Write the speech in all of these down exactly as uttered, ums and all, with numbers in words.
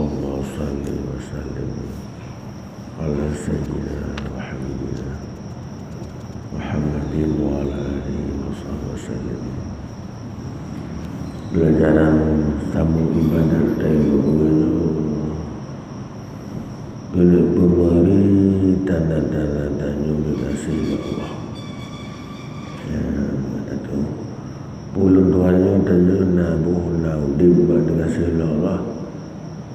Allahumma shalli wa sallim ala sayyidina wa habibina Muhammadin wa ala alihi wa sahbihi wa sallim. Pelajaran sambung ibadat dari guru keuneuk peumeri tanda-tanda tanyoe geugaséh lé Allah. Ya, kata tu. Ulôn tuha nyoe tanyoe na boh na udeb bak geugaséh lé Allah.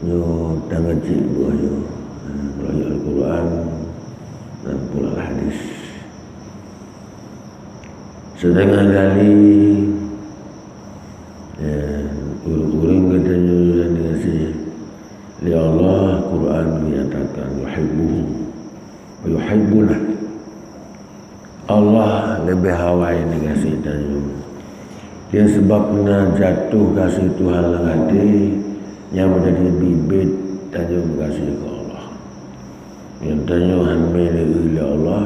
Nyoe tangan cit buah nyoe. Ha, meulalu Al-Quran dan pula hadis. Seutengah kali, ya, ureuëng-ureuëng geutanyoe nyang geugaséh lé Allah, Quran menyatakan, "Yuhibbuhu wa yuhibbuna." Allah leubeh awai geugaséh tanyoe. Dia sebab na jatuh gaséh Tuhan lam até, nyang menjadi bibet tanyoe meugaséh keu Allah. Nyang tanyoe han mé lé Allah,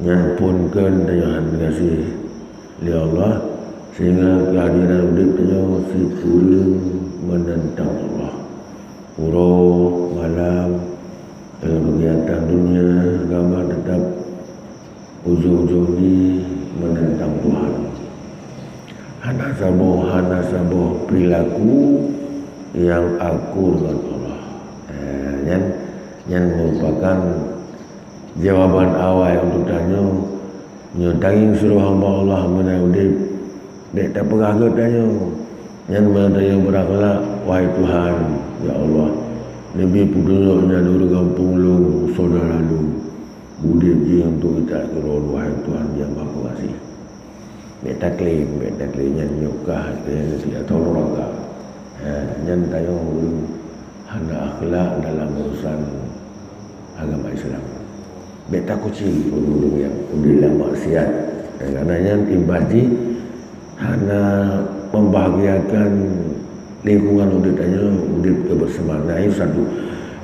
nyan phon kheun tanyoe han geugaséh lé Allah, sehingga keuhadiran udeb tanyoe sikureueng meunantang Allah. Uroe, malam, dalam kegiatan dunia, agama tetap ujong-ujong jih meunantang Tuhan. Hana saboh, hana saboh perilaku nyang akur ngon Allah. Eh, nyan, nyan merupakan jawaban awai untuk tanyoe. Nyoe tangieng sidroe hamba Allah meunan udeb, bék tapeugah gét tanyoe. Nyan meunan tanyoe beurakhlak, "Wahai Tuhan, ya Allah, neubi peutunyok nyan ureuëng gampông lôn, syedara lôn, udeb jih untuk geutak keu Droe, wahai Tuhan nyang Maha Pengasih." Bék taklaim, bék taklaim nyan nyoe kah, nyan sila tolong ka. Ha, nyan tanyoe ureuëng hana akhlak dalam urusan agama Islam. Bék takuci ureuëng nyang udeb lam maksiat. Karena nyan imbas jih hana membahagiakan lingkungan udeb tanyoe, udeb kebersamaan. Nah, itu satu.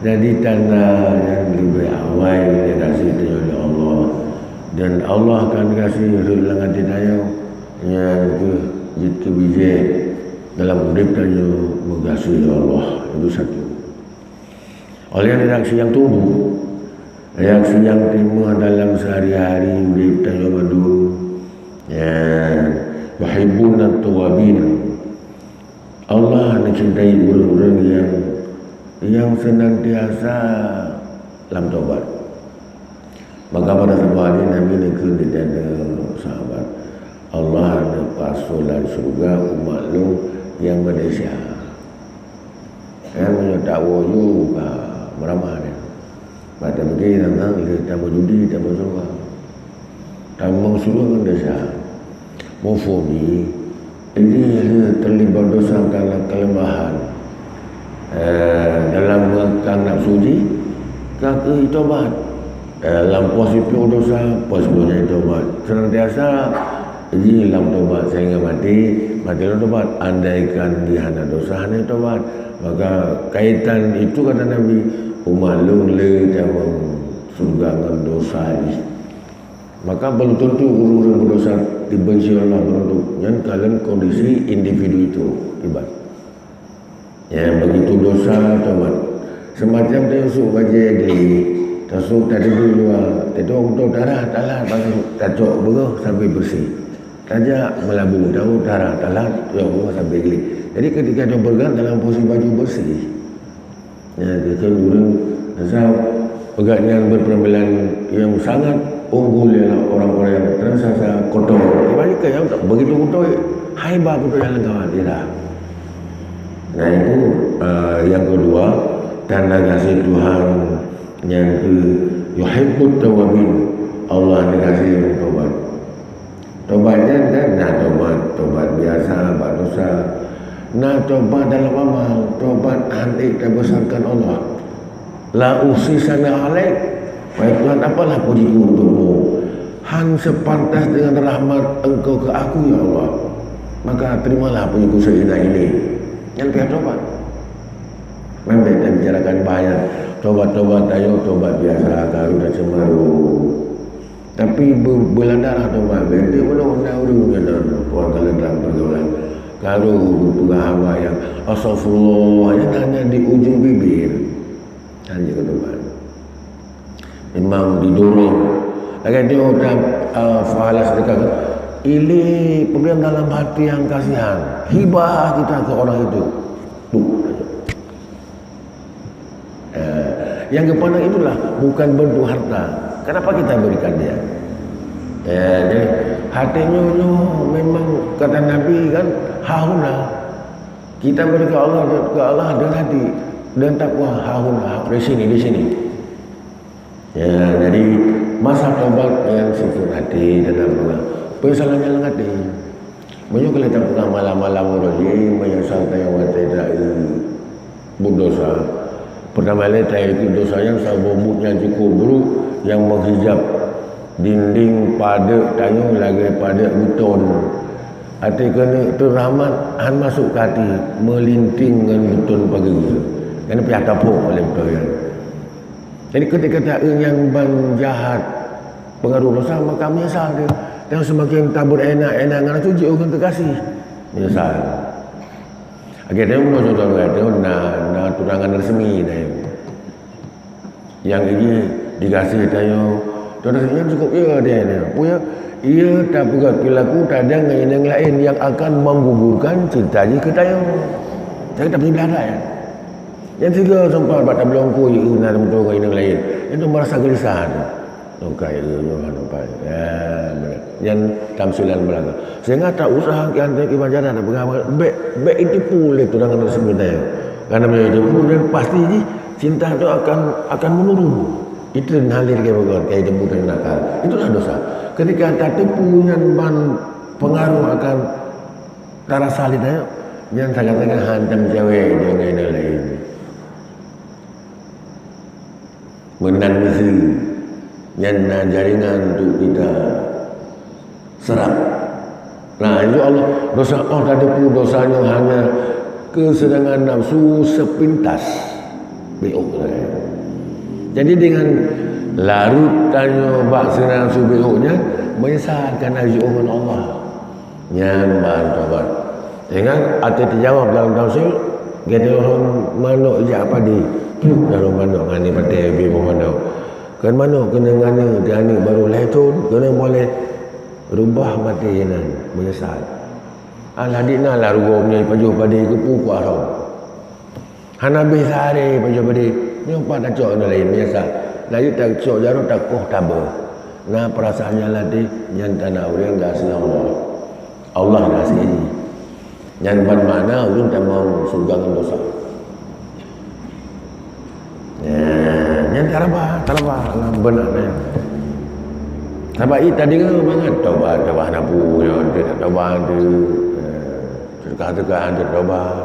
Jadi tanda nyang leubeh awai geugaséh tanyoe lé Allah. Dan Allah akan gaséh rhot lam até tanyoe, nyan keuh jeuet keu bijéh dalam udeb tanyoe meugaséh lé Allah. Itu satu. Oleh reaksi nyang tumbuh, reaksi nyang timbul dalam sehari-hari udeb tanyoe mandum, ya, "Yuhibbuna tawwabin." Allah neucintai ureuëng-ureuëng nyang, nyang seunantiasa lam tobat. Maka pada saboh hari Nabi neukheun keu sahabat, "Allah neupasoe lam syeuruga umat lôn nyang meudesya." Kan meunyoe tawoe ju ka meuramah nyan. Bak tapike teuntang lé tameujudi, tameuseuruga. Tameuseuruga ngon desya. Muphom jih, jih lé teulibat desya karena keuleumahan. Eh, dalam meukang nafsu jih, ka keuh tobat. Eh, lam poh siplôh desya, poh siplôh nyan tobat. Seunantiasa jih lam tobat sehingga maté, maté lam tobat. Andaikan jih hana desya, hana tobat, maka kaitan itu kata Nabi, "Umat lôn lé tamong syeuruga ngon desya jih." Maka belum tentu ureuëng-ureuëng berdosa dibenci Allah, belum tentu. Nyan ka lom kondisi individu itu, ibarat. Ya, begitu desya, tobat. Semacam tayue sôk bajée glé, tasôk taduek luwa, teutoe-toe darah talat, tacok beurôh sampai bersih. Tajak meulabu, tacok darah talat, tacok beurôh sampai glé. Jadi ketika dia bergerak dalam posisi baju bersih, ya, keu ureuëng nasab peugah nyan berpenampilan yang sangat unggul ialah orang-orang yang tersasa kotor. Kebanyakan yang begitu kotor, hai bah kotor yang lengkap tidak. Nah, itu, eh, yang kedua, tanda kasih Tuhan yang ke yuhibbut tawabin. Allah ni kasih orang tobat. Tobat nyan kan na tobat, tobat biasa bak dosa. Na tobat dalam amal, tobat handik tabesarkan Allah. La uhsi sana alaik, wahai Tuhan, apalah pujiku untukmu? Han sepantas dengan rahmat Engkau ke aku, ya Allah. Maka terimalah pujiku seuindah ini. Nyan pihak tobat. Memang kita bicarakan banyak. Tobat-tobat ayo, tobat biasa, kalau dah cembaru. Tapi be-, beulandaran tobat, berarti belum ada ureuëng yang dalam, orang dalam, dalam pergaulan. Baru peugah haba nyang, "Astaghfirullah," nyan hanya di ujong bibir. Hanya keutuban. Memang didorong. Lagèe nyoe dah, ah, pahala sedekah. Ini pemberian dalam hati yang kasihan. Hibah kita ke orang itu. Tuh. Eh, yang geupeugah itulah bukan bentuk harta. Kenapa kita berikan dia? Eh, jadi, hati nyoe, nyoe memang kata Nabi kan, hahuna. Kita beri ke Allah, ke Allah dengan hati dan takwa, hahuna, di sini, di sini. Ya, jadi masa tobat yang sifat hati dan apa. Penyesalan dalam hati. Meunyoe keuh lé tapeugah malam-malam uroe jih, meunyoe sampai watèe ta-, berdosa. Pertama lé, ta-, itu dosa nyang saboh buet nyang cukup buruk, nyang menghijab dinding padeuek tanyoe lagèe padeuek beuton. Até keuneuk teuh rahmat, han masuk ke hati, meulinting ngon beuton pageue. Nyan pih taphok oleh beuton nyan. Jadi, ketika ta-, nyan ban jahat, pengaruh dosa, maka menyesal dia. Dan semakin tabur enak-enak ngon tu, jiôh ngon teugaséh. Menyesal. Akhirnya, meunyoe contoh lagèe tu, na, na tunangan resmi na. Nyang ini digaséh tanyoe. Tunangan resmi cukup, ya, dia, dia. Apa ya? Ia tapeugah perilaku tadong ngon inong laén yang akan menggugurkan cinta jih keu tanyoe. Jadi, tapi dah ada, ya. Nyang tiga sempat bak tabloe ku, ieu na lam toga inong laén. Itu merasa gelisah tu. Tokai ieu nyoe hana pai. Ya, betul. Nyan tamsilan belaka. Sehingga tak usah kian ibadah dah peugah, bèk, bèk ditipu lé tunangan resmi tadi. Karena bila ditipu, dan pasti jih cinta tu akan, akan menurun. Itu hal yang dia buat, kayak ditipu dan nakal. Itulah dosa. Ketika tatipu nyan ban pengaruh akan tarasa lé tanyoe, nyan sagai-sagai hantom cewek deungon nyang laén. Meunan miseue, nyan na jaringan untuk kita serap. Nah, insya Allah, dosa, oh, tadi pun dosa nyoe hanya kesenangan nafsu sepintas. Beok saja. Jadi, dengan larut tanyoe bak senang nafsu beok nyan, menyesal karena jiôh ngon Allah. Nyan ban tobat. Ingat, até teujawab dalam tafsir, gata lôn manok jak padé, pluek lôn manok ngon aneuk paté bie manok. Kheun manok keuneuk ngon aneuk, di aneuk barô lhèe thôn, keuneuk boleh rubah maté nyan, meunyeusal. Alah, di na lah rugoe meunyoe pajoh padé keu peue kuah lom. Hana beh sehari pajoh padé, nyoe pat tacok nyang laén biasa. Laju tacok jaroe takoh tabeuh. Na peurasaan nyang ladeh, nyan tanda ureueng gaséh Allah. Allah gaséh jih. Nyan ban makna ureueng tamong syeuruga ngon dosa. Nyan, nyan taraba, taraba lam beunak nyan. Sabab i tadeungoe mangat tobat, tobat hana peue nyoe, tobat tu. Teuka-teuka tobat.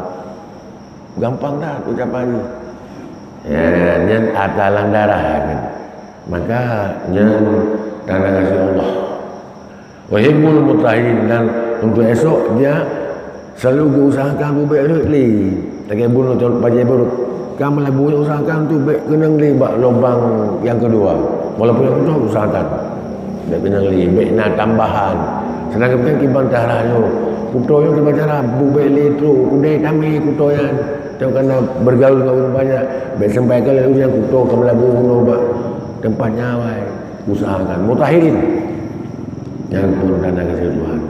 Gampang that ucapan nyoe. Ya, nyan ata lam darah kan. Maka nyan tanda gaséh Allah. Uhibbul mutahhirin, dan untuk esok dia selalu geuusahakan bubek rhot lé. Lagèe bunoe bajèe beurôt. Ka meulabu usahakan untuk bèk keunong lé bak lubang nyang keudua. Walaupun nyang keudua usahakan. Bèk keunong lé, bèk na tambahan. Seudangkan kiban cara nyoe, kuto nyoe kiban cara bubek lé trok, udeh tamé kuto nyan. Teuka na bergaul ngon ureueng banyak, bèk sampai ka lheueh ujeuen kuto ka meulabu bunoe bak teumpat nyan awai. Usahakan mutahhirin. Nyan pun tanda gaséh Tuhan.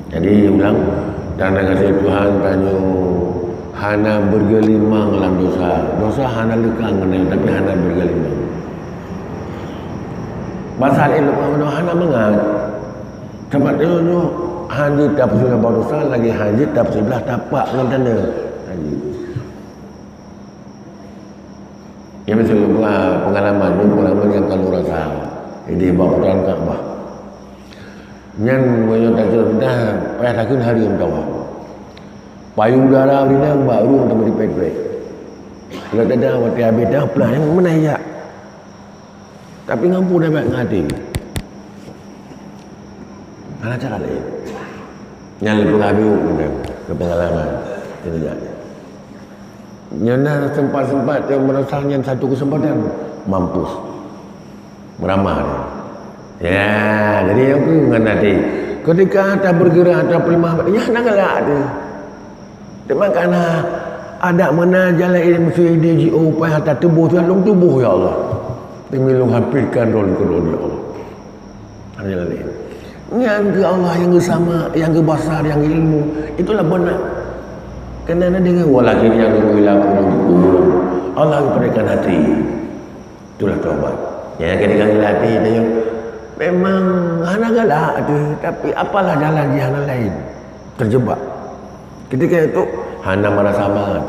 Jadi ulang, tanda gaséh Tuhan tanyoe hana bergelimang lam dosa. Dosa hana leukang keunoe, tapi hana bergelimang. Pasal ilmu hana mangat. Sabab tanyoe nyoe hana tapeusilah bak dosa, lagi hana tapeusilah tapak ngon tanda. Hana. Nyan miseue pengalaman, nyoe pengalaman nyang ka lôn rasa. Idéh bak putaran Ka'bah. Nyan meunyoe tacok dah payah takheun hareuem tawaf. Payong udara rinang bak rueng teuma dipet-pet. Kalau tada watèe habéh dah peulaih nyang meunan jak. Tapi ngon peue dah bèk ngon até. Hana cara laén. Nyan lé peugah biôk keu pengalaman. Nyan na sempat-sempat nyang meurasa nyan satu keuseumpatan mampus. Meuramah dia. Ya, jadi aku ngon até. Ketika ata bergerak, ata peulimah, ya hana galak teuh. Teuma kana adak meunan jalan ilmu sihri jiôh upaya ata tuboh, lôn tuboh, ya Allah. Demi lôn hampirkan droe keu droe, ya Allah. Hana jalan laén. Nyan keu Allah nyang geusama, nyang geubasa, nyang ilmu. Itulah beuna. Kena na deungoe walakin yang geuilafun qulub. Allah geupeureukan hati. Itulah tobat. Nyang keudua lagi tanyoe, memang hana galak teuh, tapi apalah jalan jih hana laén. Terjebak. Ketika itu, hana meurasa mangat.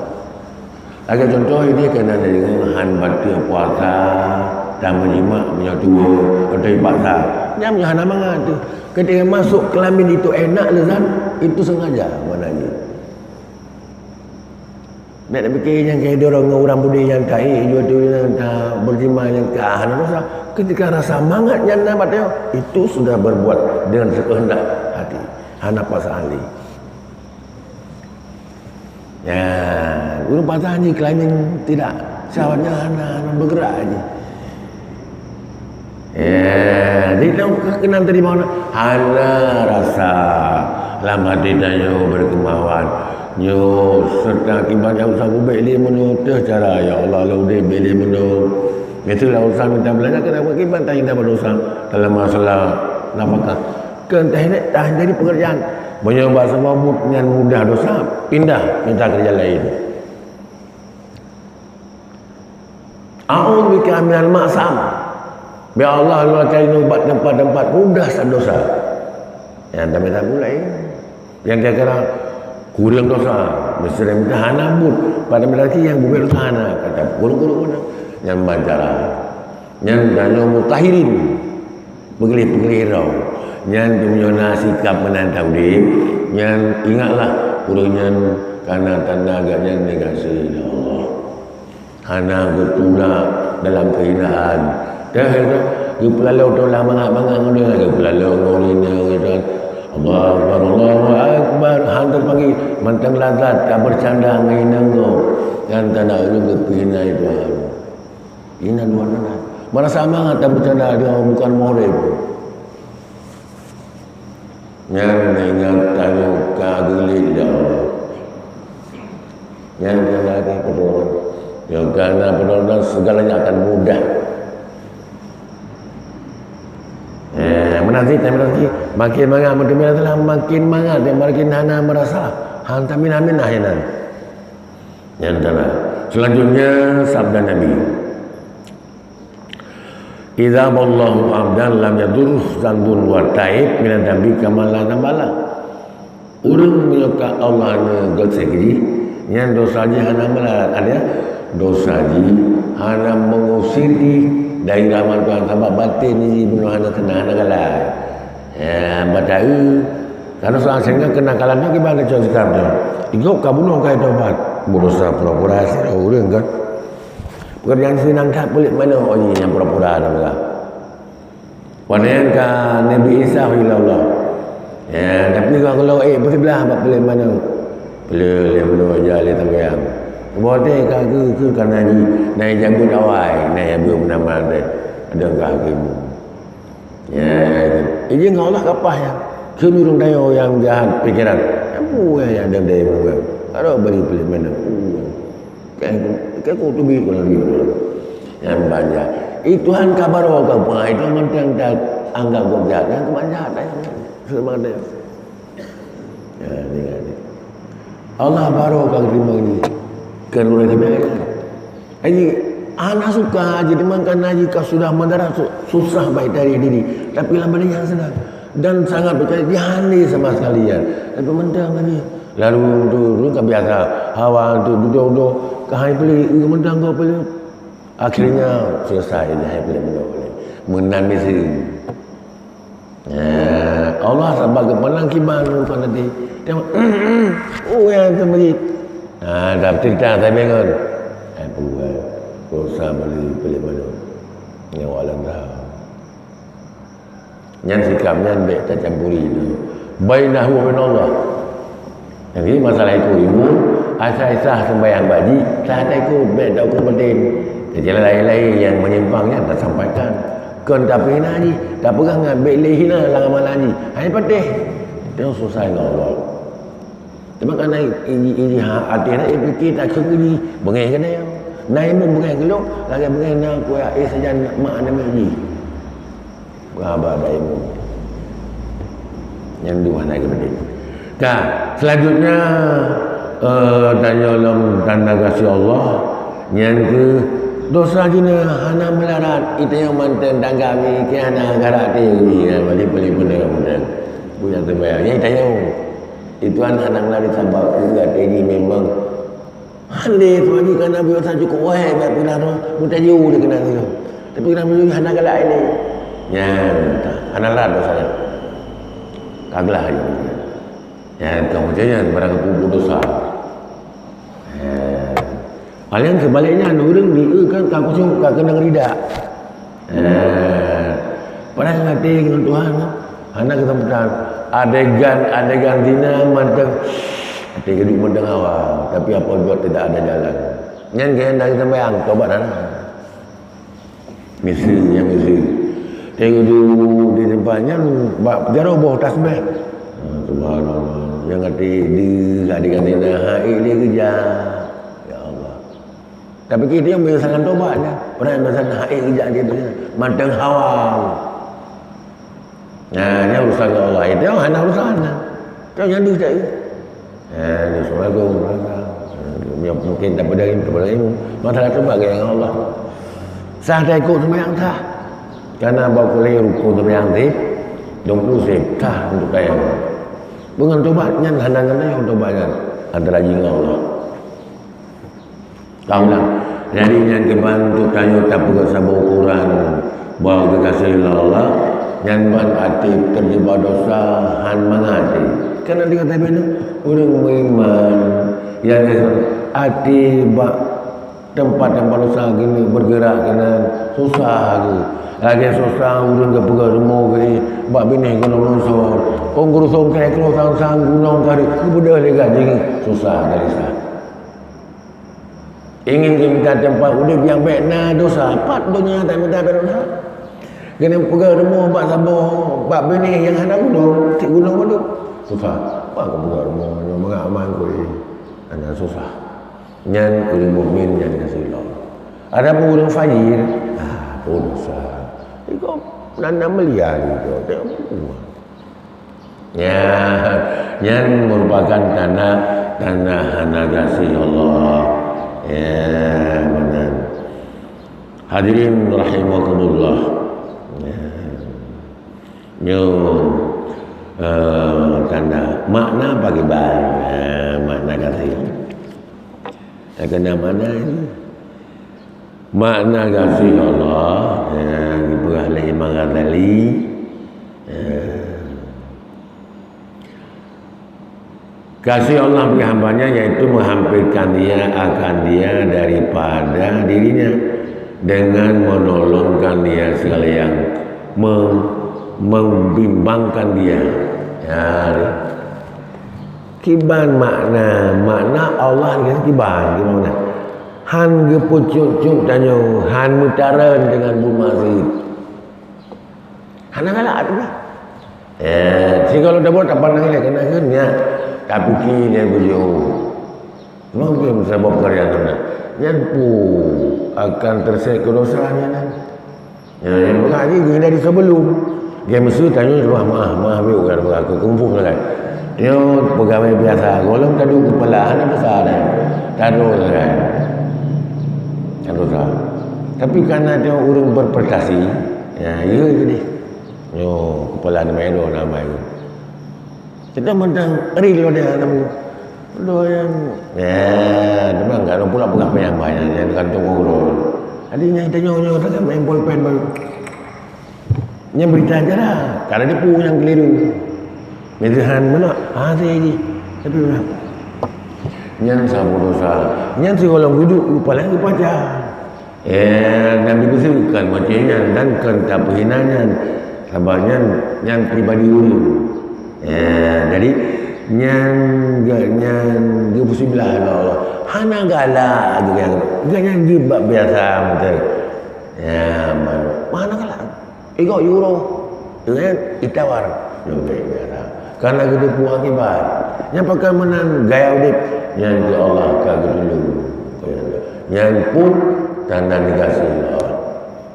Lagèe contoh, ini keunan deungon han bateue puasa, dan meujimak meunyoe tuwoe, atau dipaksa. Nyan meunyoe hana mangat teuh. Ketika masuk kelamin itu enak lezat, itu sengaja makna jih. Bèk tapikir nyang keu droe ngon ureueng budi nyang ka ék jua tu nyang ka beujima nyang ka hana dosa. Ketika rasa mangat nyan na bak tanyoe, itu sudah berbuat dengan sekehendak hati. Hana paksaan lé. Ya, ureueng paksaan jih kelamin tidak. Syahwatnya hana, hana bergerak jih. Ya, jadi tahu keunan tadi mana? Hana rasa lam hati tanyoe berkemauan. Nyoe serta akibat nyang usah kubek lé meunoe teuh cara, ya Allah, lôn udeb bek lé meunoe. Itu lah usah minta belanja, kenapa akibat tak indah berdosa dalam masalah nafkah. Kan teh nek dah jadi pekerjaan. Meunyoe bak sabab buet nyan mudah dosa, pindah minta kerja lain. A'udzubika minal ma'sam. Ya Allah, lôn cari ubat tempat-tempat mudah sa dosa. Nyang tamita pula, eh. Nyang kira-kira kureueng dosa, meusti mita hana buet. Pada mita nyang buet dosa hana, kata kureueng-kureueng mana. Nyang bancara. Nyang dalam mutahirin. Peugleh-peugleh droe. Nyan meunyoe na sikap meunan taudeb, nyan ingatlah, ureueng nyan kana tanda gata nyan meugasi lé Allah. Hana geutulak dalam keuhinaan. Dah itu, geupeulalo teulah mangat-mangat ngon dia, geupeulalo ngon inong itu. Allahu Akbar, Allahu Akbar. Hantar pagi, mantong lazat ka bercanda ngon inong tu. Nyan tanda ureueng geupeuhina Tuhan. Inan dua nana. Merasa mangat tapi tanda dia bukan muhrim. Nyan ingat tanyoe ka geulet lé Allah. Nyan kana lagèe peudong. Nyang kana peudong dan segalanya akan mudah. Eh, meunan cit, meunan cit. Makin mangat meuteumé telah, makin mangat dan makin hana merasa. Han tamin amin akhirnya. Nyan kana. Selanjutnya sabda Nabi. Idza ballahu abdan lam yadurruh dzanbun wa taib minadz dzanbi kama la dzanba lah. Ureueng meunyoe ka Allah neugasé jih, nyan dosa jih hana meularat, ada dosa jih hana meungusir jih dari rahmat Tuhan, sabab batén jih bunoe hana keunong, hana galak. Ya, bataeu. Karena soal sehingga kena kalah nak ibarat cok sikap tu. Ikut ka bunoe ka tobat. Berusaha pura-pura sira ureueng kan. Pekerjaan senang that peuleueh manoe nyang pura-pura dah. Pada nyang ka Nabi Isa ilallah. Ya, tapi kalau eh bersebelahan bak peuleueh manoe. Peuleueh lé manoe aja lé tanggiang. Bote ka ke ke kana ji, na jago dawai, na jago meunamae. Ada ka ke. Ya, itu. Izin Allah kapah ya. Keu ureueng tanyoe nyang jahat pikiran. Ampun ya, ada daya mungga. Ada beri peuleueh manoe. Kan kan kau tu beri kalau dia. Yang banyak. Itu han kabar orang kampung itu mantang tak anggap gok jahat. Yang kebanyakan sebenarnya. Ya, ni kan. Allah baru ka terima ni. Kan urang kena. Jadi, hana suka jadi makan haji ka sudah mendarat su- susah baik dari diri. Tapi lam badan yang senang. Dan sangat percaya dia hana sama sekali ya. Tapi mentang lagi. Lalu tu, tu tak biasa. Hawa tu duduk-duduk. Kahai beli, mentang kau beli. Akhirnya selesai dah hai beli menang. Menang misi. Eh, Allah sabar keupeunang kiban ngon nanti. Tengok, oh, yang teumeurit. Ha, dah cerita saya bingung. Eh, buat. Dosa beli beli baru. Nyawa Allah dah. Nyan sikap nyan bèk tacampuri tu. Bainahu wa bainallah. Jadi masalah itu ilmu, asai sah sembahyang bak jih, sah taikut, bèk taikut batin. Jadi lain-lain yang menyimpang nyan tasampaikan. Kon tapeuhina jih, tapeugah ngon bék lé hina lam amalan jih. Hai patéh. Nyoe susah ngon Allah. Teuma kana iji, iji ha-, até na ipike takheun iji, beungéh keunoe. Na imum beungéh keu lôn, lagèe beungéh na kuah aé sajan mak aneuk miet jih. Peugah haba bak imum. Nyan dua hana geupeudeh. Ka, selanjutnya, eh, tanyoe lom tanda gaséh Allah, nyan keuh dosa jinoe hana meularat, itanyong mantong tangga mi, keu hana garak teuri, ya, balik-balik beuna mantong. Buya teubayang, nyan itanyong. Itu hana meularat sabab keu até jih memang hana lé, tu lagi kan Nabi Musa cukup wahai bak peugah roh, meutajeu dia kena tu. Tapi kena meujeuh hana galak lé. Nyan, hana lat dosa nyan. Ka glah aja. Nyan, kau macam nyan, barang keupeue dosa. Nyan. Paling sebaliknya, ureueng di kan ka khusyuk, ka keunong rida. Eh, padahai até ngon Tuhan, hana keuseumpatan. Adegan-adegan zina mantong, até geuduek mantong hawa, tapi apa buat tidak ada jalan. Nyan gaya dari sembahyang, tobat hana. Miseue, nyang miseue. Até geuduek di teumpat nyan, bak jaroe boh tasbih. Ah, subhanallah. Nyang até di adegan zina, hai dia keujak. Ya Allah. Tapi kita yang menyesal tobat dah. Pernah menyesal hai ijak dia tu. Mantong hawa. Nah, ni urusan Allah. Itu hana urusan. Kau yang tu tak. Eh, Assalamualaikum. Ya, mungkin tak pada ilmu, tak pada ilmu. Masalah tobat dengan Allah. Sah tak ikut sembahyang sah. Karena bawa kulit rukun sembahyang sih. Dong puluh sih. Sah untuk kaya. Dengan tobat nyan hana ngan yang tobat nyan. Antara jin dengan Allah. Ka ulang. Jadi nyan kiban untuk tanyoe tapeugah saboh ukuran bahwa geugaséh lé Allah, nyan ban até teujeubak dosa han mangat até. Kan ada kata bina, ureueng meuiman, nyang até bak teumpat-teumpat dosa geuneuk beugerak keunan susah geuh. Lagèe susah ureueng geupeugah rumoh geuh bak binéh gunong longsor. Ong geurusom keu ekro sang-sang gunong ka geubeudôh lé gaji, susah dari sa. Ingin geuminta teumpat udép nyang bèk na dosa, pat donya taminta bèk dosa. Keuneuk peugah rumoh bak saboh, bak binéh nyang hana gunong, cit gunong padub. Susah. Pat keu peugah rumoh nyoe mangat aman keu hana susah. Nyan ureueng mukmin nyang gaséh lom. Adapun ureueng fajir, ah, peue dosa. Iko nan na meulia iko. Ya, nyan merupakan tanda, tanda hana gaséh Allah. Ya, benar. Hadirin rahimakumullah. Ya. Nyoe, eh, tanda makna bagi ban, eh, makna gaséh. Terkena makna ini. Makna gaséh Allah, eh, dipeugah lé Imam Ghazali, eh, gaséh Allah bagi hambanya yaitu menghampirkan dia akan dia daripada dirinya dengan menolongkan dia segala yang mem-, membimbangkan dia. Ya, kiban makna, makna Allah ni kiban, kiban makna. Han geupeucok-cok tanyoe, han meutareun dengan buet maksiet. Hana galak tu lah. Eh, sigoe lôn tabuet tapandang ilèe keunan kheun nyan. Tapike lé beuliau. Mungkin sabab karya nyan. Nyan pu akan terseret keu dosa nyan. Ya, nyang peugah jih geuhina di sebelum. Dia meusu tanyoe wah maah, maah biu kan peugah keu kumpung kan. Nyoe peugawai biasa, gohlom taduek keupala hana dosa dah. Taduek kan. Hana dosa. Tapi karena dia ureueng berprestasi, ya, iya jadi. Nyoe keupala nama Edo nama itu. Kita mentang real lo dia nama. Lo yang, ya, memang kalau pula pegang banyak-banyak yang kantong guru. Tadi nyai tanya nyoe tak main bolpen baru. Nyan berita acara, karena dia pun yang keliru. Meunyoe han meunan, ah, saya ni. Tapi meunan. Nyan saboh dosa. Nyan sigohlom geuduek, paléng geupaja. Eh, dan dibeuseukan macam nyan, dan kon tapeuhina nyan. Sabab nyan, nyan pribadi ureueng. Eh, jadi, nyan, nyan geupeusiblah lé Allah. Hana galak geuh nyan. Geuh nyan jeuet bak biasa, beutôi. Ya, ma-, mana galak? Igok euro, ya kan? Itawar. Leumbek biasa. Karena geuteupeue akibat. Nyang pakon meunan gaya udép, nyan keu Allah ka geutulông. Nyan pun tanda neugasi Allah.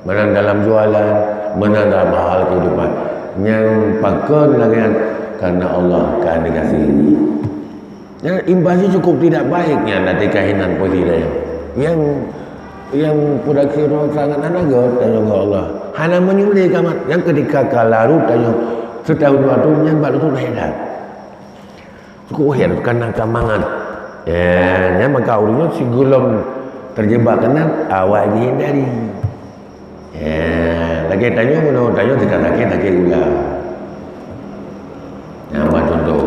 Meunan dalam jualan, meunan dalam hal kehidupan. Nyang pakon lagèe nyan, karena Allah ka neugasi. Nyan imbas jih cukup tidak baik nyan, até kahinan posisi tanyoe. Nyang, nyang peudak sidroe sangat hana göt tanyoe ngon Allah. Hana meunyeulé ka mat, nyang keudika ka larot tanyoe seutahun dua thôn nyan bak lôn lhèe that. Cukup lhèe that kana ka mangat. Ya, nyan maka ureueng nyoe sigohlom teujeubak keunan awai jihindari. Eh, lagèe tanyoe, meunurot tanyoe teuka sakét, sakét gula. Nah, buat contoh.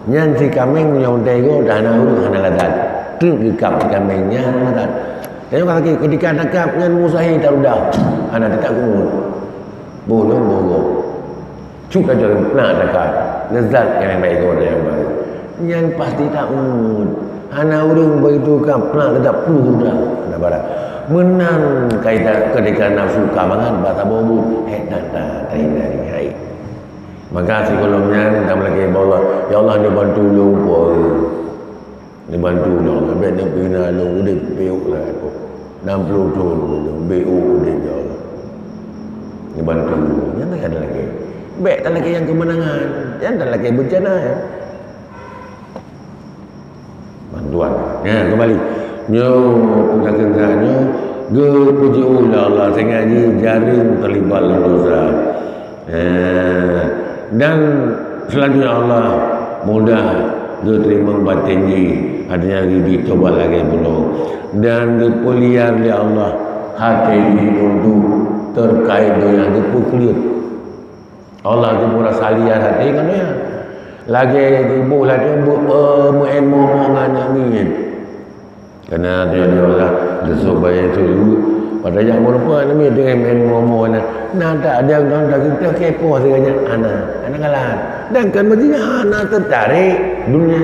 Nyan si kaméng meunyoe untée goe dah hana ureueng, hana lazat. Treuk geukab si kaméng nyan hana lazat. Tanyoe ka sakét, keudika takab nyan mustahil tarudah. Hana teutak keumut. Boh lom boh goe. Cut aja peunak takab, lezat nyang baik geuh nyang baru. Nyan pasti taun. Hana ureueng beugitu ka peunak lezat puluh dah. Hana barang. Meunan kaitan keudeka nafsu ka mangat bak saboh buet, hék that ta tahindari hai. Maka sigohlom nyan tameulakèe bak Allah, "Ya Allah, neubantu lôn po." Neubantu lôn, bèk neupina lôn udép beuh lah ko. Nam ploh thôn lôn beuh udép, ya Allah. Neubantu lôn, nyan ka talakèe. Bèk talakèe nyang keumeunangan, nyan talakèe beuncana. Bantuan. Nyan keumbali. Nyoe peugah keu nyoe, geupuji ulèe Allah sehingga jih jareueng teulibat lam dosa. Eh, dan selanjutnya Allah mudah geuteurimong batén jih, artinya geubri tobat lagèe bunoe. Dan geupeuliar lé Allah até jih untuk terkait donya, geupeukleuet. Allah geupeu rasa liar até ngon donya. Lagèe geuboh lagèe meu-, eh, meu'en momo ngon aneuk miet. Karena dia, dia orang besok bayar itu dulu. Pada yang merupa ni dia main momo na. Na tak ada orang dah kita kepo saja ana. Ana kalah. Dan kan mesti hana tertarik dunia.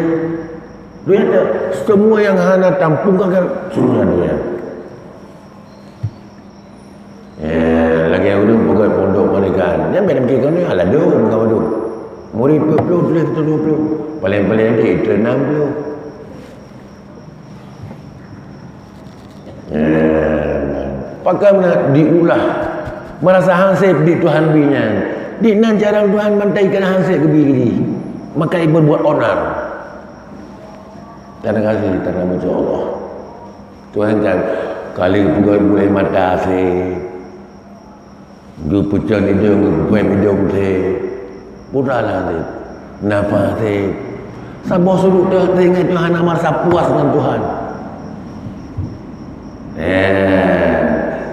Dunia tu semua yang hana tampung kan semua dunia. Eh, lagèe ureueng peugöt pondok meuninggai. Nyan bèk mungkin keunoe ala dum ka dum. Murit dua puluh, tuléh dua puluh. Paléng-paléng deh itu enam puluh. Eh, pakon na diulah merasa hansép di Tuhan bri nyan. Di nan jarang Tuhan mantai keu hansép geubri jih. Maka iberbuat onar. Terima kasih, terima kasih Allah. Tuhan kan kali peugöt bulèe mata sép. Geupeucon idong, geupeuhem idong teuh. Pura lah teuh. Nafah teuh. Saboh sudut teuh teuingat Tuhan hana marasa puas ngon Tuhan. Eh,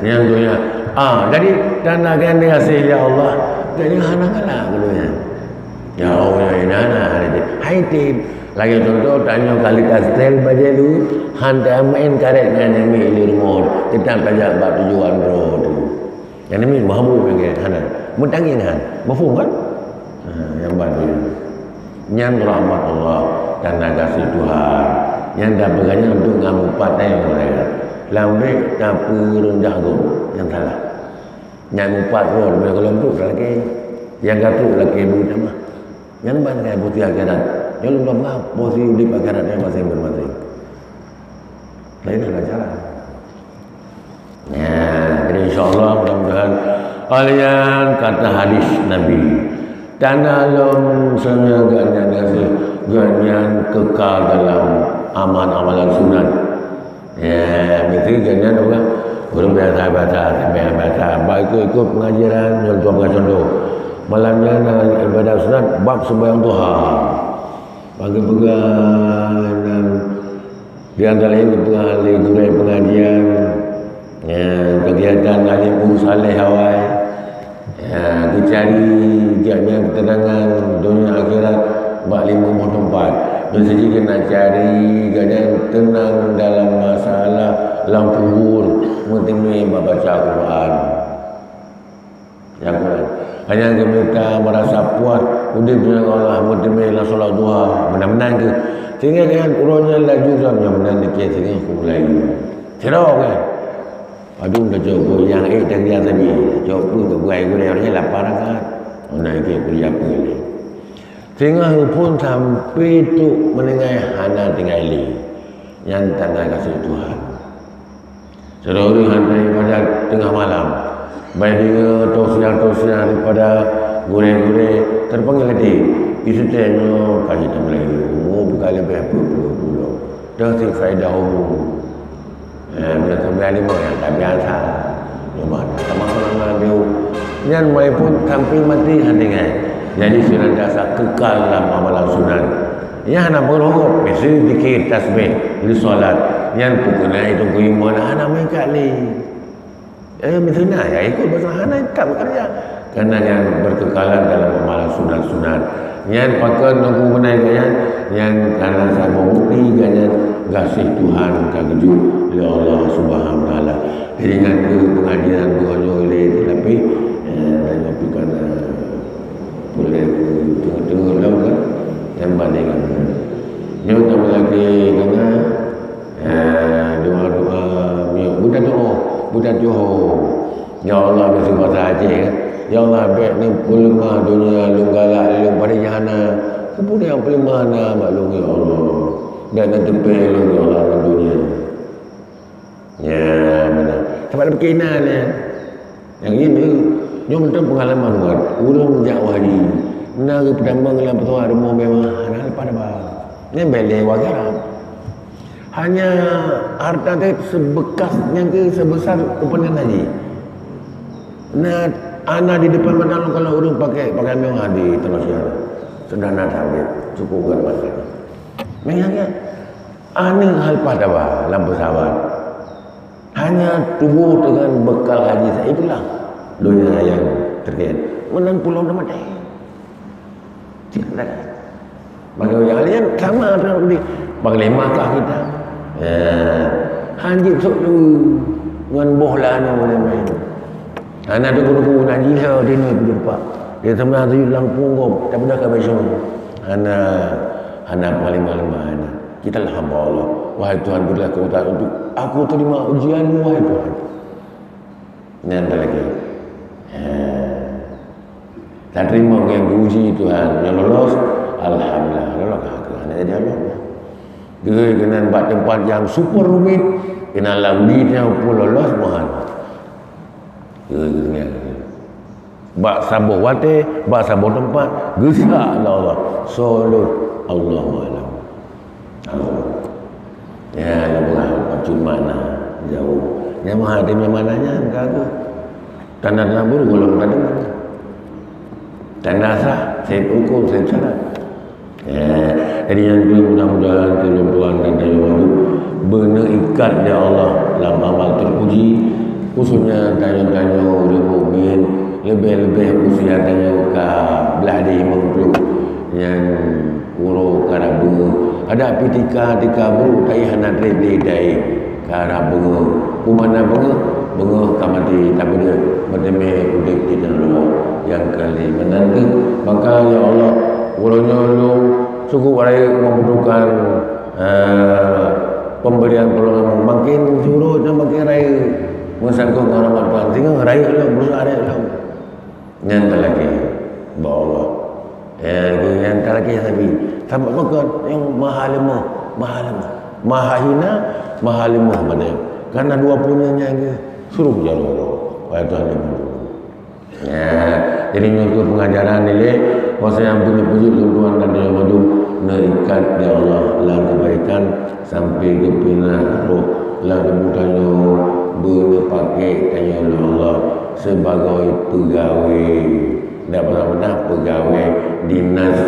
nyang tu ya. Ah, jadi tanda ganda kasih ya Allah. Jadi hana galak dulu ya. Ya Allah, ya inana hari ni. Hai tim. Lagi contoh, tanyoe kali kastel bajai lu, hantai main karet ngan nyami di rumah. Kita tajak bak tujuan bro tu. Nyang nyan meuhambô nyang hana. Meutangieng han. Mafhum kan? Ha, nyang ban nyan. Nyan rahmat Allah dan gaséh Tuhan. Nyang tapeugah nyan untuk ngameupat nyan ureueng. Lam bèk tapeureundah gob nyang salah. Nyang mupat roh leubeh gohlom trok lakèe. Nyang ka trok lakèe beutamah. Nyan ban nyan posisi akhirat. Nyan lom peugah posisi udép akhirat nyan maséng-maséng. Laén cara. Nah, jadi insya Allah mudah-mudahan kalian kata hadis Nabi. Tanda lom seunyoe geuhnyan gaséh, geuhnyan kekal dalam amal-amalan sunat. Ya, mesti geuhnyan ureueng, ureueng biasa-biasa, biasa-biasa. Bak ikut-ikut pengajian, nyoe tuan peugah contoh. Malam nyan ibadah sunat bab sembahyang duha. Bagi peugah dan di antara lain geupeugah lé gurèe pengajian, ya, kegiatan alim urus saleh awai, ya, geucari gobnyan keuteunangan donya akhirat bak limong boh teumpat. Meuseuti keuneuk cari gobnyan teunang dalam masalah lam kubur, meuteumé bak baca Quran. Ya, Quran. Hanya geumita merasa puas, udép deungon Allah, meuteumé lam salat duha, meunan-meunan kheueh. Sehingga dengan uroe nyan laju zam nyang meunan dikeu sehingga kumulai. Sidroe kan? Padum tacok peue nyang ék teuga sabe, tacok peue keu buai gurée, ureuëng nyan lapar that. Meunan keu kuliah peue lé. Singoh phon sampoe trok meuninggai hana tinggai lé. Nyan tanda gaséh Tuhan. Sidroe ureuëng hana ibadat teungoh malam. Bai deungoe tosiah-tosiah daripada gurée-gurée, teupeugah lé, "Iseutée nyoe ka jiteumeulahé, umu buka leubeh peuet ploh buleuen. Teuh si faedah umu." Eh, bila sampai lima yang tak biasa. Cuma sama-sama biu. Nyan mulai pun sampai mati hati ngai. Jadi senantiasa kekal dalam amalan sunat. Nyang hana meureuhot, miseue zikir, tasbih, lé salat. Nyan pukon ai tungku iman hana meuikat lé. Eh, miseue na, ya ikut bahasa hana tak bekerja. Karena nyan berkekalan dalam amalan sunat-sunat. Nyan pakon nunggu menai gaya, nyan karena saboh bukti gaya gaséh Tuhan ka geujok lé Allah Subhanahu wa Taala. Jadi nyan keuh pengajian geuh nyoe lé, tapi, eh, nyoe pih kana boleh tengok-tengok lom kan, dan bandingkan. Nyoe tambah lagi kana, eh, doa-doa, nyoe buta doa, buta doa. Ya Allah, biasa bahasa Aceh, kan? Ya Allah, bèk neupeuleumah donya lôn galak lé lôn padé jahanam. Keupeue nyang peuleumah na bak lôn, ya Allah? Bèk neuteupeue lôn, ya Allah, ngon donya. Ya, beuna. Sabab pike inan, ya. Nyang ini, nyoe mantong pengalaman buat. Ureueng jak haji. Na geupeutamong lam pesawat rumoh mewah, hana leupah daba. Nyan bèk lé warga Arab. Hanya harta teuh sebekas nyang keu sebesar upah nyan haji. Na, ana di depan mata lôn kalon ureueng pakai pakaian mewah di tengah jalan. Sederhana sabe, cukup buat makan. Meunan nyan, aneuk hana leupah daba lam pesawat. Hanya tuboh deungon bekal haji saja, itulah donya nyang terkait. Meunan pulang teuma teh. Tidak ada. Bagi ureueng laén sama ada di panglima kah kita. Ya. Hanjeuet sok tu ngon boh lanu main-main. Hana teuku-teuku na jih di ni peujumpah. Dia sebenarnya tu lampung gob, tapi dah kami semua. Hana, hana panglima-panglima hana. Kita lah hamba Allah. Wahai Tuhan, berilah kekuatan untuk aku terima ujian-Mu, wahai Tuhan. Nyan talakée. Ha. Tateurimong nyang geuuji Tuhan, nyang lolos, alhamdulillah, lolos ka Tuhan. Jadi Allah. Geuh keunan bak teumpat nyang super rumit, keunan lam uji nyan pun lolos meuhan. Geuh keunan. Bak saboh watée, bak saboh teumpat, geusak lé Allah. Soe lôn, Allahu a'lam. Oh. Ya, nyang peugah bacut makna jauh. Nyang meuhadé nyang makna nyan ka geuh. Tanda-tanda buruk golom ka deungon. Tanda sah, seb rukun, seb syarat. Ya, jadi nyan pih mudah-mudahan keu lôn tuan dan tanyoe mandum beuneuikat lé Allah lam amal teupuji, khususnya tanyoe-tanyoe ureueng mukmin, leubeh-leubeh usia tanyoe ka blaih di limong ploh. Nyan Uroe ka rab beungoh, adak pih tika-tika brok taéh hana treb lé taéh. Ka rab beungoh, peue makna beungoh? Beungoh ka maté, tapi deuh meuteumé udeb di dalam luwa nyang keu lhèe meunan teuh. Maka, ya Allah, uroe nyoe lôn sukôt rayeuk membutuhkan, eh, pemberian pertolongan, makin surot dan makin rayeuk. Meusangkot ngon rahmat Tuhan, singoh rayeuk lom, berusaha rayeuk lom. Nyan talakée bak Allah. Ya, nyan talakée sabe. Sabab pakon? Nyang maha leumoh, maha leumoh. Maha hina, maha leumoh pada. Karena dua pun nyan nyang suruh jaroe. Wahai Tuhan, ya. Ya, jadi nyoe keuh pengajaran nilai, kuasa nyang punya puji lôn tuan dan tanyoe mandum neuikat lé Allah lam kebaikan. Sampai geupinah roh lam tuboh tanyoe, beuneupaké tanyoe lé Allah sibagoe peugawée. Ndak pernah-pernah peugawée dinas,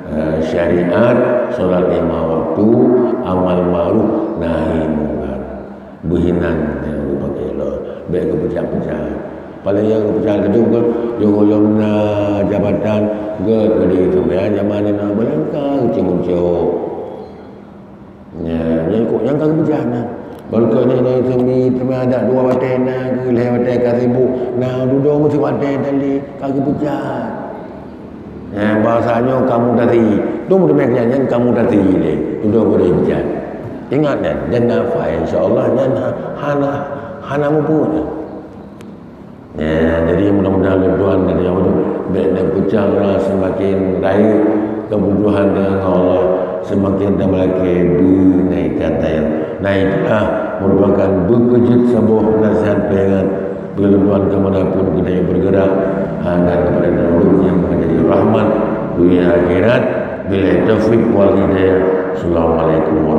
eh, syariat, solat lima waktu, amal ma'ruf, nahi mungkar. Beuhinan nyang geupaké lom, bék geupeujak-peujak. Paléng nyang geupeujak keudeh, yoh gohlom na jabatan, geuh keudeh sampoe jameun na beulangka geucok-cok. Nyan, nyan kok nyang ka geupeujak na. Baru keu nyan, nyan teumi, teumi adak dua watée na, keu lhée watée ka sibuk, na dudoe meusi watée tali ka geupeujak. Nyan, bahasa nyoe kamu tasi. Tu meuteumé nyan, nyan kamu tasi lé. Dudoe boleh geupeujak. Ingat nyan, dan nafai, insya Allah, nyan ha-, hana Hana muphom. Ya, jadi mudah-mudahan lôn tuan dari awak tu, bèk neupeucang lah, seumaken rayeuk keubutuhan deungon Allah, seumaken tameulakèe beuneuk ikan tayang. Nah, itulah merupakan beukeujeuet saboh nasihat peuingat bagi lôn tuan keumanapun geutanyoe bergerak, ha, dan kepada ulôn nyang menjadi rahmat dunia akhirat. Billahi taufiq wal hidayah. Assalamualaikum warahmatullahi